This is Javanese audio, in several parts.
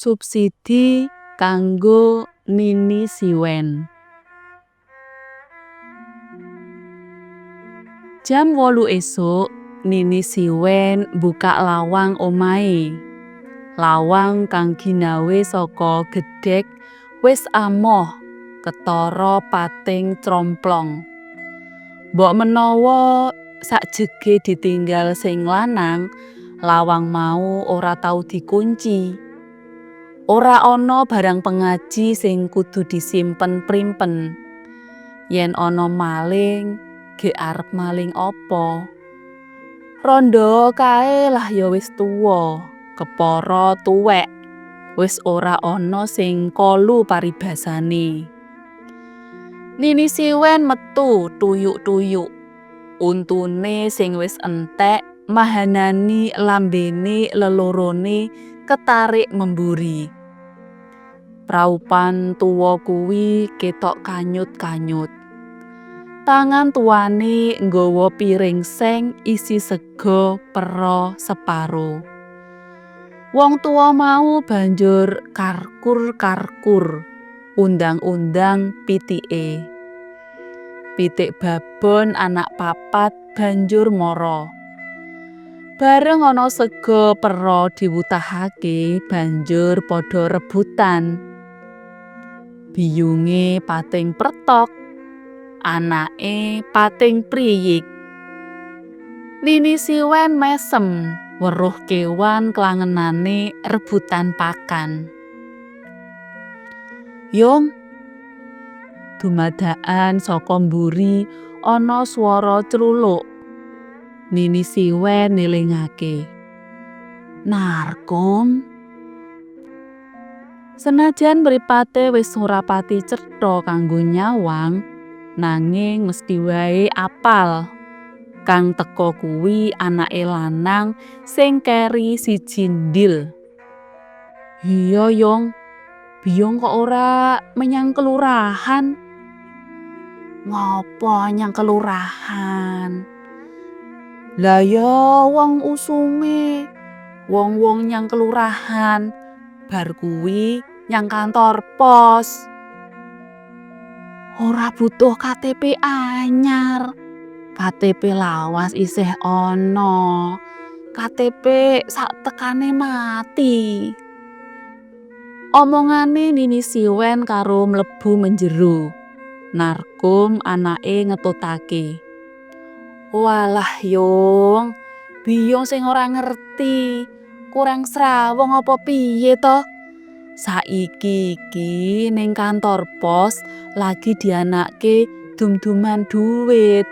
Subsidi kanggo Nini Siwen. Jam 8 esuk, Nini Siwen buka lawang omahe. Lawang kang ginawe saka gedhek wis amoh, ketara pating tromplong. Mbok menawa sakjege ditinggal sing lanang, lawang mau ora tau dikunci. Ora ana barang pengaji sing kudu disimpen primpen. Yen ana maling, ge arep maling apa? Rondo kae lah ya wis tuwa, kepara tuwek. Wis ora ana sing kolu paribasane. Nini Siwen metu tuyuk-tuyuk. Untune sing wis entek mahanani lambene lelorone ketarik memburi. Praupan tuwa kuwi ketok kanyut-kanyut. Tangan tuwane nggawa piring seng isi sega pera separo. Wong tuwa mau banjur karkur-karkur undang-undang pitike. Pitik babon anak papat banjur mara. Bareng ana sega pera diwutahake banjur padha rebutan. Biyunge pating pretok, anake pating priyik. Nini Siwen mesem weruh kewan klangenane rebutan pakan. Yung, dumadakan saka mburi ana swara cluluk. Nini Siwen nelingake. Narkum. Senajan mripate wis ora pati cetha kanggo nyawang, nanging mesti wae apal. Kang teka kuwi anake lanang sing keri siji ndil. Iya, Yung. Biyung kok ora menyang kelurahan? Ngopo nyang kelurahan? Lah ya wong usume wong-wong nyang kelurahan, bar kuwi nyang kantor pos. Ora butuh KTP anyar. KTP lawas isih ana. KTP sak tekane mati. Omongane Nini Siwen karo mlebu menjero. Narkum anake ngetutake. Walah Yung, biyung sing ora ngerti, kurang srawung apa piye to? Saiki iki ning kantor pos lagi dianake dum-duman duit.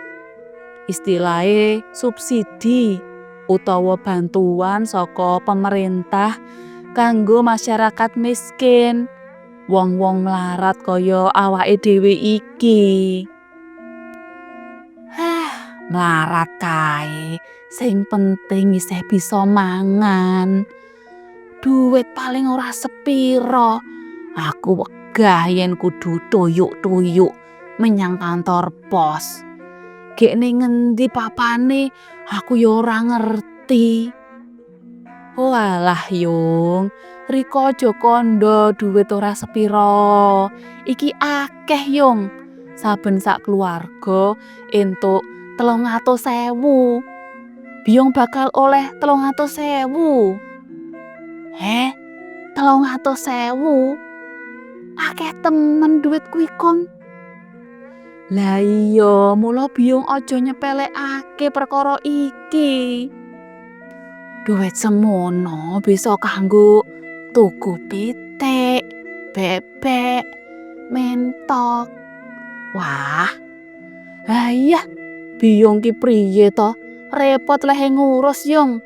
Istilahe subsidi utawa bantuan saka pemerintah kanggo masyarakat miskin, wong-wong mlarat kaya awake dhewe iki. Hah, mlarat kae, sing penting isih bisa mangan. Duit paling ora sepiro. Aku wegah yen kudu tuyuk-tuyuk menyang kantor pos. Gek ning ngendi papane aku ya ora ngerti. Walah Yung, Rika aja kandha duit ora sepiro. Iki akeh Yung. Saben sak keluarga entuk 300.000. Biyung bakal oleh 300.000. Heh, 300.000? Akeh temen duit kuwi, Kong. Lah iya, mula biyung aja nyepelekake perkara iki. Duit semono bisa kanggo tuku pitik, bebek, mentok. Wah, ha iya, biyung ki priye to? Repot lehe ngurus, Yung.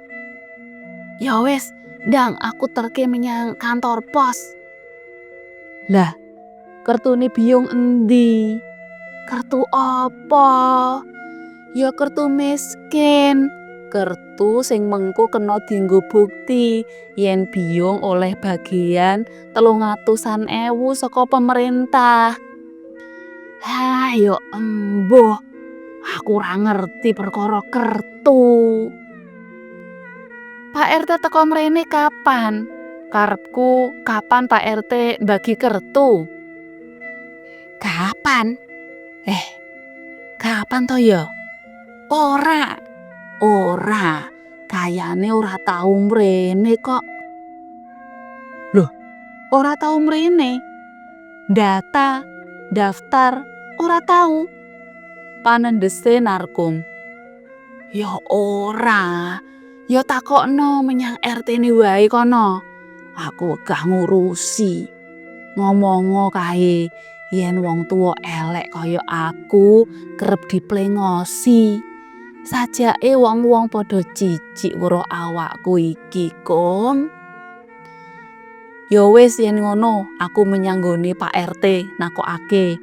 Ya wis, ndang aku terke menyang kantor pos. Lah, kertune biyung endi? Kertu apa? Ya kertu miskin. Kertu sing mengko kena dienggo bukti yen biyung oleh bagian 300-an ewu saka pemerintah. Hah, ya embuh. Aku ora ngerti perkara kertu. Pak RT teko mrene kapan? Karepku kapan Pak RT bagi kertu? Kapan? Eh, kapan to ya? Ora, ora, kayane ora tau mrene kok. Loh, ora tau mrene? Data, daftar, ora tau. Panendhese Narkum. Ya ora, ya takokno menyang RT-ne wae kono. Aku wegah ngurusi. Ngomongo kae yen wong tuwa elek kaya aku kerep diplengosi. Sajake wong-wong padha jijik weruh awakku iki, Kum. Ya wis yen ngono, aku menyang nggone Pak RT nakokake.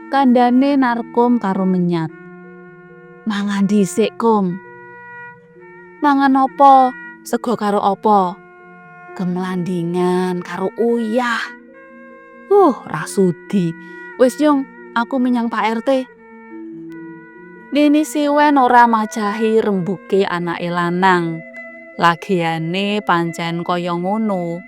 Kandhane Narkum karo menyat. Mangan dhisik, Kum. Mangan apa? Sego karo apa? Kemlandingan karo uyah. Ra sudi. Wis yung, aku menyang Pak RT. Nini Siwen ora macahi rembuke anake lanang. Lagiane pancen kaya ngono.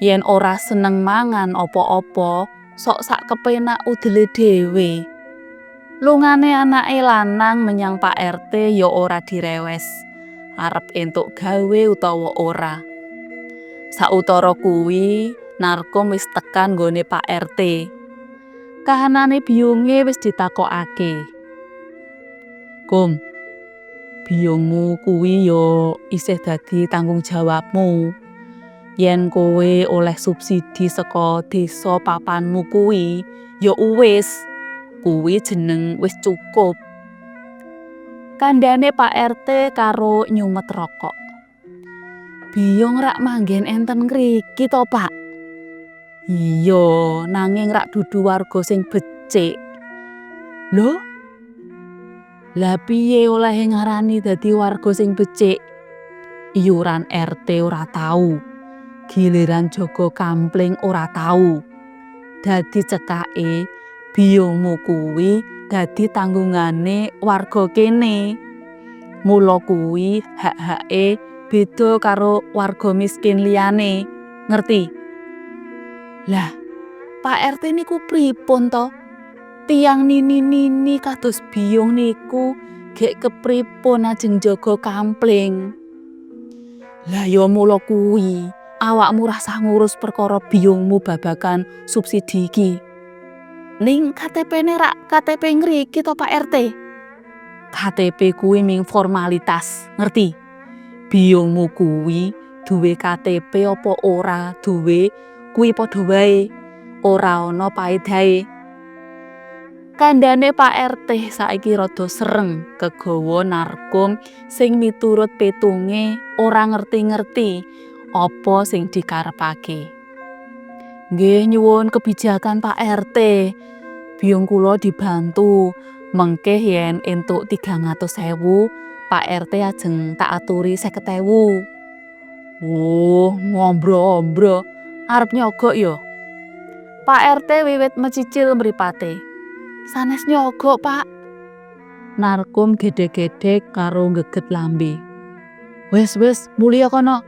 Yen ora seneng mangan apa-apa, sok sak kepenak udele dhewe. Lungane anake lanang menyang Pak RT ya ora direwes. Arep entuk gawe utawa ora. Sautara kuwi, Narkum wis tekan nggone Pak RT. Kahanane biyunge wis ditakokake. Kum, biyungmu kuwi ya isih dadi tanggung jawabmu. Yen kowe oleh subsidi saka desa papanmu kuwi, ya wis, kuwi jeneng wis cukup. Kandhane Pak RT karo nyumet rokok. Biyung rak manggen enten ngriki to, Pak? Iya, nanging rak dudu warga sing becik. Lho? Lah piye olehe ngarani dadi warga sing becik? Iuran RT ora tau, giliran jaga kampling ora tau. Dadi cekake biyungmu kuwi dadi tanggungane warga kene. Mula kuwi hak-hake beda karo warga miskin liyane, ngerti? Lah, Pak RT niku pripun to? Tiyang nini-nini kados biyung niku gek kepripun ajeng jaga kampling? Lah ya mula kuwi, awakmu rasah ngurus perkara biyungmu babagan subsidi iki. Ning KTP-ne rak KTP ngriki to, Pak RT? KTP kuwi ming formalitas, ngerti? Biyungmu kuwi duwe KTP apa ora duwe kuwi padha wae, ora ana paedahe. Kandhane Pak RT saiki rada sereng kegawa Narkum sing miturut petunge ora ngerti-ngerti apa sing dikarepake. Nggih nyuwun kebijakan Pak RT. Biyung kula dibantu mengke yen entuk 300.000, Pak RT ajeng tak aturi 50.000. Oh, ngombro-ombro, arep nyogok ya? Pak RT wiwit mecicil mripate. Sanes nyogok, Pak. Narkum gedhek-gedhek karo nggeget lambe. Wis wis, muliha kono.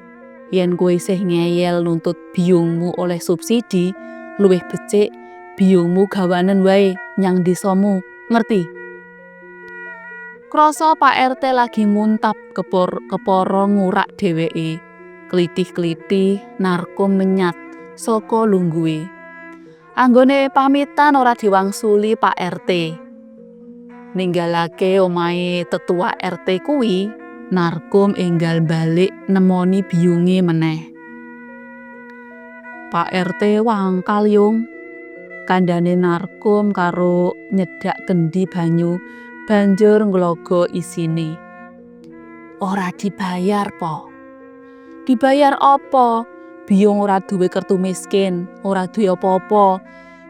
Yen kowe isih ngeyel nuntut biyungmu oleh subsidi, luwih becik biyungmu gawanen wae nyang desamu, ngerti? Krasa Pak RT lagi muntap kepara ngurak dheweke. Klithih-klithih Narkum menyat saka lungguhe. Anggone pamitan ora diwangsuli Pak RT. Ninggalake omahe tetua RT kuwi, Narkum enggal balik nemoni biyunge meneh. Pak RT wangkal, Yung. Kandhane Narkum karo nyedak kendi banyu banjur nglogo isine. Ora dibayar po? Dibayar apa? Biyung ora duwe kertu miskin, ora duwe apa-apa.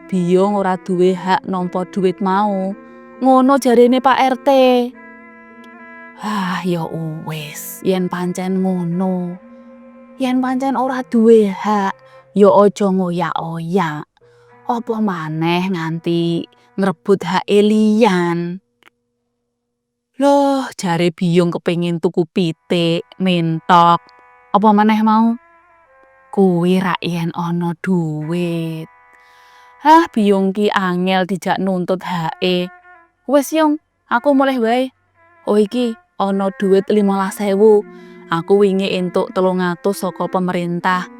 Biyung ora duwe hak nampa dhuwit mau. Ngono jarene Pak RT. Ah, ya wis, yen pancen ngono. Yen pancen ora duwe hak, ya aja ngoyak-oyak. Apa maneh nganti ngrebut hake liyan. Loh, jare biyung kepengin tuku pitik, mentok. Apa maneh mau? Kuwi rak yen ana duwit. Hah, biyung ki angel dijak nuntut hake. Wis Yung, aku mulih wae. Oh iki ana duit 15.000. Aku wingi entuk 300 saka pemerintah.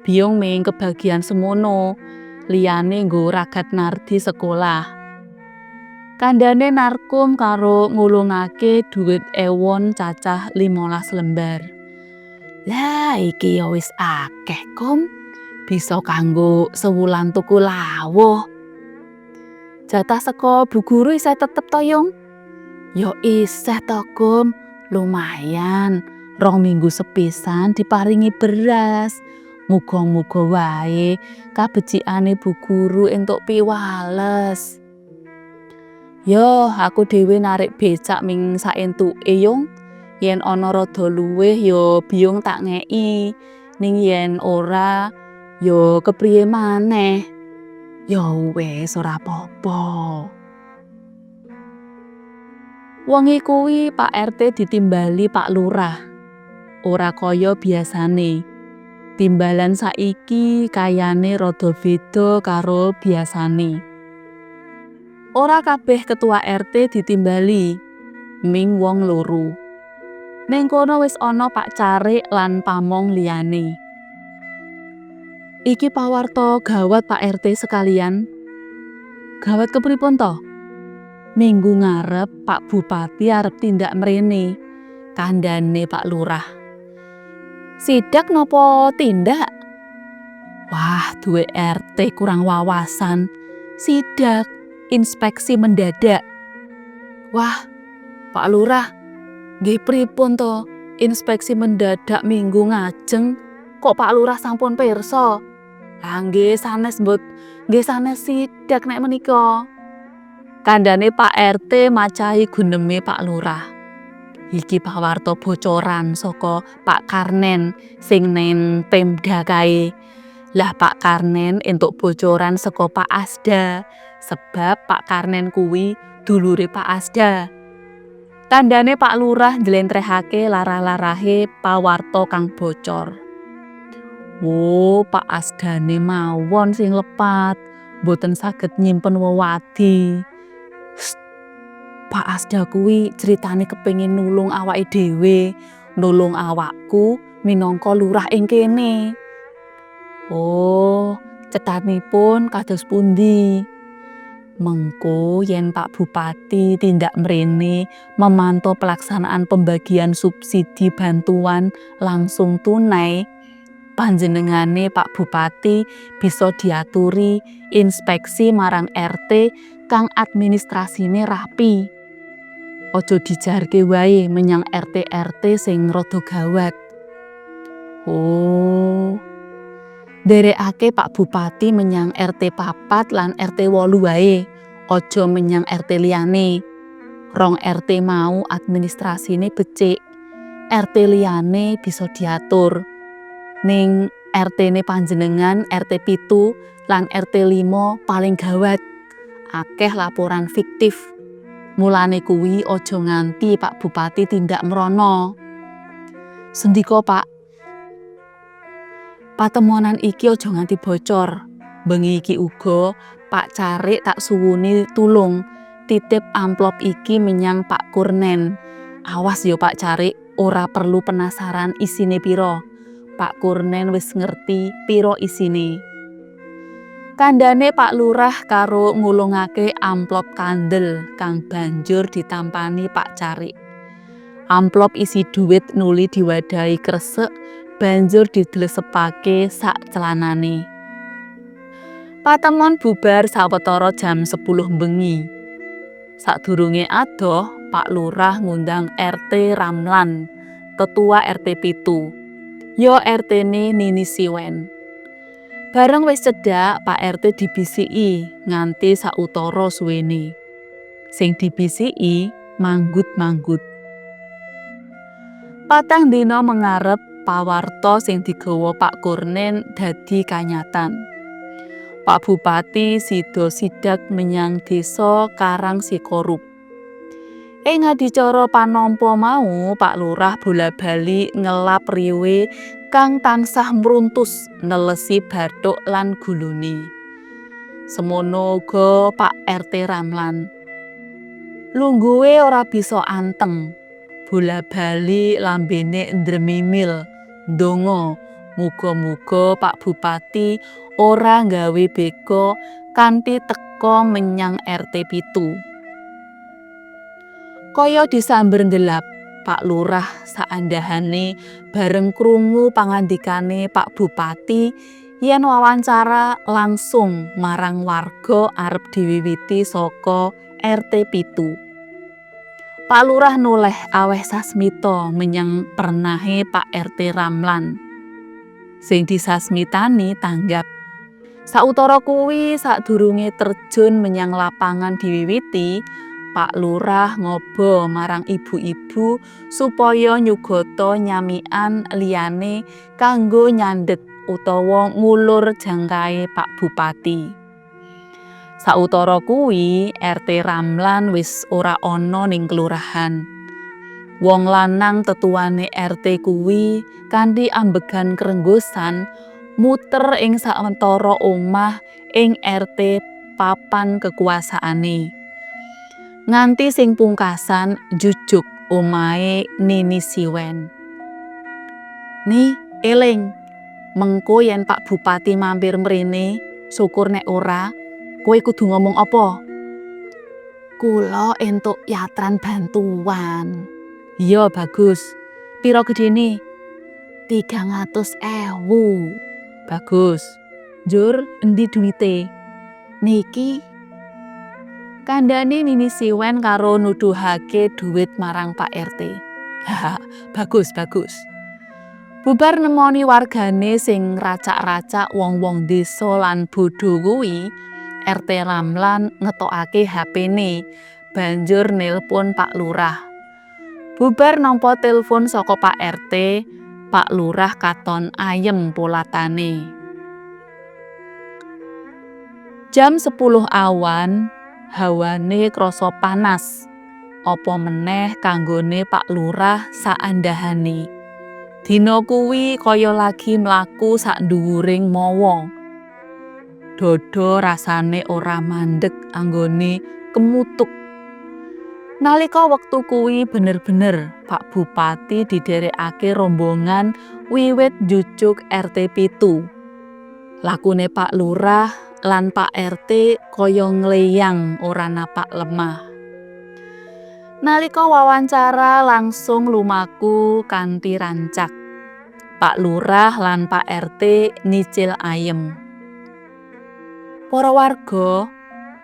Biyung ming kebagian semono, liyane nggo ragat Nardi sekolah. Kandhane Narkum karo ngulungake dhuwit ewon cacah 15 lembar. Lah iki ya wis akeh, Kum. Bisa kanggo sewulan tuku lawuh. Jatah saka Bu Guru isih tetep to, Yung? Ya isih to, Kum. Lumayan, 2 minggu sepisan diparingi beras. Muga-muga wae kabecikane Bu Guru entuk piwales. Yo, aku dhewe narik becak ming saentuke, Yung. Yen ana rada luwih ya biyung tak ngeki. Ning yen ora ya kepriye maneh. Ya wis ora apa-apa. Wengi kuwi Pak RT ditimbali Pak Lurah. Ora kaya biasane. Timbalan saiki kayane rada beda karo biasane. Ora kabeh ketua RT ditimbali, ming wong loro. Ning kono wis ana Pak Carik lan pamong liyane. Iki pawarta gawat, Pak RT sekalian. Gawat kepripun to? Minggu ngarep Pak Bupati arep tindak mrene, kandhane Pak Lurah. Sidak napa tindak? Wah, duwe RT kurang wawasan. Sidak, inspeksi mendadak. Wah, Pak Lurah, nggih pripun to? Inspeksi mendadak minggu ngajeng kok Pak Lurah sampun pirsa? Lah nggih sanes mbot, nggih sanes sidak nek menika. Kandhane Pak RT macahi guneme Pak Lurah. Iki pawarta bocoran saka Pak Karnen sing nen Pemda kae. Lah Pak Karnen entuk bocoran saka Pak Asda, sebab Pak Karnen kuwi dulure Pak Asda. Kandhane Pak Lurah njlentrehake larah-larahe pawarta kang bocor. Oh, Pak Asdane mawon sing lepat, mboten saged nyimpen wewadi. Sst. Pak Asda kuwi critane kepengin nulung awake dhewe, nulung awakku minangka lurah ing kene. Oh, cethanipun kados pundi? Mengko yen Pak Bupati tindak mrene memantau pelaksanaan pembagian subsidi bantuan langsung tunai, panjenengane Pak Bupati bisa diaturi inspeksi marang RT kang administrasine rapi. Aja dijarke wae menyang RT-RT sing rada gawat. Oh. Nderekake Pak Bupati menyang RT 4 lan RT 8 wae, aja menyang RT liyane. Rong RT mau administrasine becik. RT liyane bisa diatur. Ning RT-ne panjenengan RT 7 lan RT 5 paling gawat. Akeh laporan fiktif. Mulane kuwi aja nganti Pak Bupati tindak mrono. Sendika, Pak. Patemonan iki aja nganti bocor. Bengi iki uga Pak Carik tak suwuni tulung titip amplop iki menyang Pak Kurnen. Awas yo Pak Carik, ora perlu penasaran isine piro. Pak Kurnen wis ngerti piro isine. Kandhane Pak Lurah karo ngulungake amplop kandel kang banjur ditampani Pak Carik. Amplop isi duit nuli diwadahi kresek banjur didlesepake sak celanane. Patemon bubar sawetara jam 10 bengi. Sadurunge adoh, Pak Lurah ngundang RT Ramlan, ketua RT 7. Ya RT-ne Nini Siwen. Bareng wis cedhak, Pak RT dibisiki nganti sautara suwene. Sing dibisiki manggut-manggut. 4 dina mengarep pawarta sing digawa Pak Kurnen dadi kanyatan. Pak Bupati sida sidak menyang desa Karang Sikorup. Ing adicara panampa mau, Pak Lurah bola-bali ngelap riuhe. kang tansah mruntus nelesi bathuk lan gulune. Semono uga Pak RT Ramlan. Lungguhe ora bisa anteng. Bola-bali lambene ndremimil ndonga muga-muga Pak Bupati ora nggawe bego kanthi teka menyang RT 7. Kaya disamber nggelap, Pak Lurah saandhahane bareng krungu pangandikane Pak Bupati yen wawancara langsung marang warga arep diwiwiti saka RT 7. Pak Lurah noleh aweh sasmita menyang pernahe Pak RT Ramlan. Sing disasmitani tanggap. Sautara kuwi, sadurunge terjun menyang lapangan diwiwiti, Pak Lurah ngaba marang ibu-ibu supaya nyugata nyamikan liyane kanggo nyandhek utawa ngulur jangkahe Pak Bupati. Sautara kuwi, RT Ramlan wis ora ana ning kelurahan. Wong lanang tetuane RT kuwi kanthi ambegan krenggosan muter ing sawetara omah ing RT papan kekuasaane. Nganti sing pungkasan njujuk omahe Nini Siwen. "Ni, eling, mengko yen Pak Bupati mampir mrene, syukur nek ora, kowe kudu ngomong apa?" "Kula entuk yatran bantuan." "Iya, bagus. Pira gedene?" "300.000." "Bagus. Njur endi duwite?" "Niki." Kandhane Nini Siwen karo nuduhake dhuwit marang Pak RT. "Haha, bagus, bagus." Bubar nemoni wargane sing racak-racak wong-wong desa lan bodho kuwi, RT Ramlan ngetokake HP-ne, banjur nelpon Pak Lurah. Bubar nampa telpon saka Pak RT, Pak Lurah katon ayem polatane. Jam 10 awan, hawane krasa panas. Apa meneh kanggone Pak Lurah saandhahane. Dina kuwi kaya lagi mlaku sak dhuwuring mawa. Dada rasane ora mandeg anggone kemutuk. Nalika wektu kuwi bener-bener Pak Bupati didherekake rombongan wiwit njujuk RT 7. Lakune Pak Lurah lan Pak RT kaya ngleyang ora napak lemah. Nalika wawancara langsung lumaku kanthi rancak. Pak Lurah lan Pak RT nyicil ayem. "Para warga,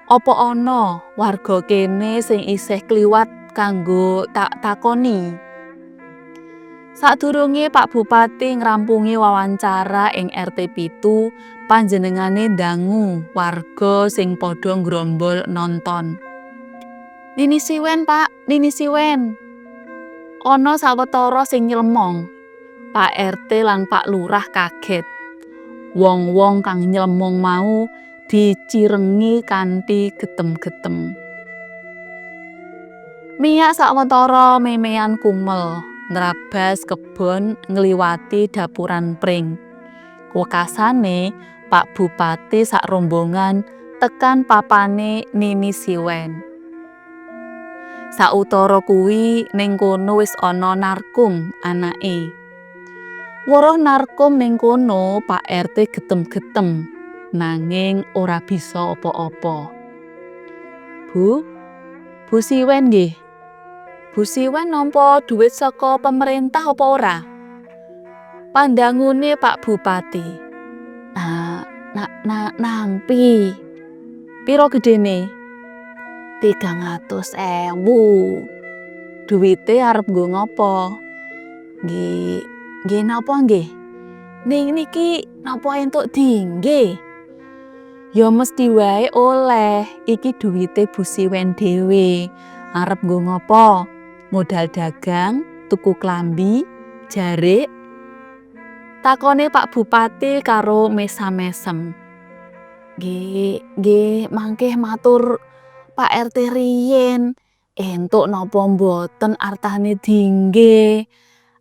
apa ana warga kene sing isih kliwat kanggo tak takoni?" Sadurunge Pak Bupati ngrampungi wawancara ing RT 7, panjenengane ndangu warga sing padha nggrombol nonton. "Nini Siwen, Pak, Nini Siwen." Ana sawetara sing nylemong. Pak RT lan Pak Lurah kaget. Wong-wong kang nylemong mau dicirengi kanthi getem-getem. Miyak sawetara memean kumel, nrabas kebon ngliwati dapuran pring. Wekasane Pak Bupati sak rombongan tekan papane Nini Siwen. Sautara kuwi ning kono wis ana Narkum anake. Weruh Narkum ning kono, Pak RT getem-getem nanging ora bisa apa-apa. "Bu, Bu Siwen nggih. Bu Siwen nampa dhuwit saka pemerintah apa ora?" Pandangune Pak Bupati. "Na na na nampi." "Pira gedene?" "300.000." "Duwite arep nggo ngapa?" "Nggih, nggih napa nggih? Ning niki napa entuk dingge?" "Ya mesti wae oleh, iki duwite Bu Siwen dhewe. Arep nggo ngapa? Modal dagang, tuku klambi, jarik?" Takone Pak Bupati karo mesam-mesem. "Nggih, nggih mangke matur Pak RT riyin, entuk napa mboten artane dingge.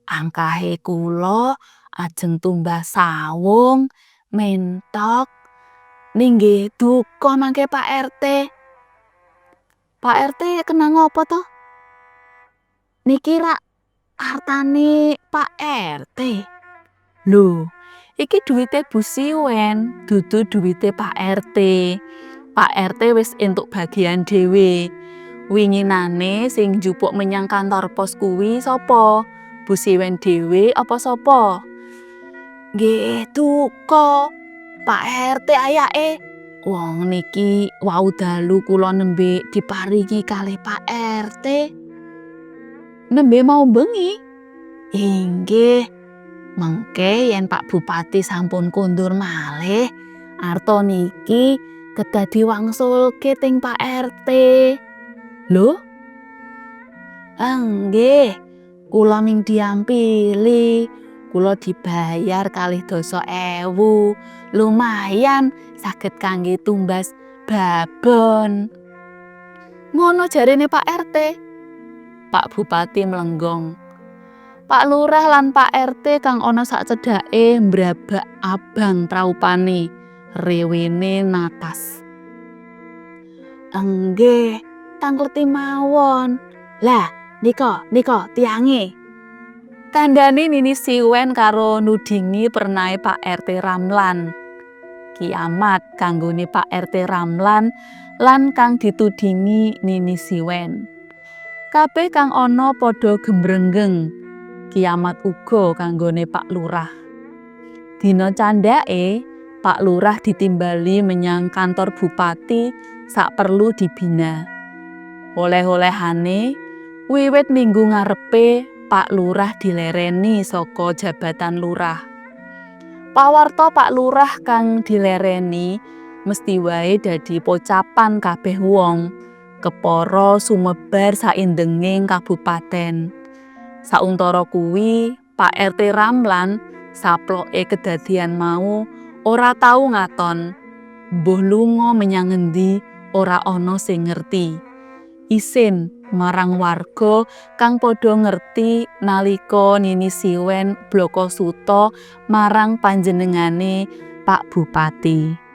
Angkahe kula Ajeng tumbas sawung mentok. Ninggih duka mangke Pak RT. Pak RT kena ngopo to? Niki rak artane Pak RT. Lho, iki duwite Bu Siwen, dudu duwite Pak RT. Pak RT wis entuk bagian dhewe. Winginane sing njupuk menyang kantor pos kuwi sapa? Bu Siwen dhewe apa sapa? Nggih duka, Pak RT ayake. Wong niki wau dalu kula nembe diparingi kalih Pak RT. Nembe mau bengi? Inggih. Mengke yen Pak Bupati sampun kondur malih, arta niki kedah diwangsulke ting Pak RT. Lho? Enggih, kula ming diampili. Kula dibayar 12.000. Lumayan saged kangge tumbas babon. Ngono jarene Pak RT. Pak Bupati mlenggong. Pak Lurah lan Pak RT kang ana sacedhake mbrabak abang praupane, rewene natas. Enggih, tangkleti mawon. Lah, nika nika tiyange. Kandhane Nini Siwen karo nudingi pernahe Pak RT Ramlan. Kiamat kanggone Pak RT Ramlan lan kang ditudingi Nini Siwen. Kabeh kang ana padha gembrenggeng. Kiamat uga kanggone Pak Lurah. Dina candhake, Pak Lurah ditimbali menyang kantor bupati saperlu dibina. Oleh-olehane, wiwit minggu ngarepe Pak Lurah dilereni saka jabatan lurah. Pawarta Pak Lurah kang dilereni mesti wae dadi pocapan kabeh wong, kepara sumebar saindenging kabupaten. Sauntara kuwi, Pak RT Ramlan saploke kedadian mau ora tau ngaton. Mbuh lunga menyang ngendi ora ana sing ngerti. Isin marang warga kang padha ngerti nalika Nini Siwen blaka suta marang panjenengane Pak Bupati.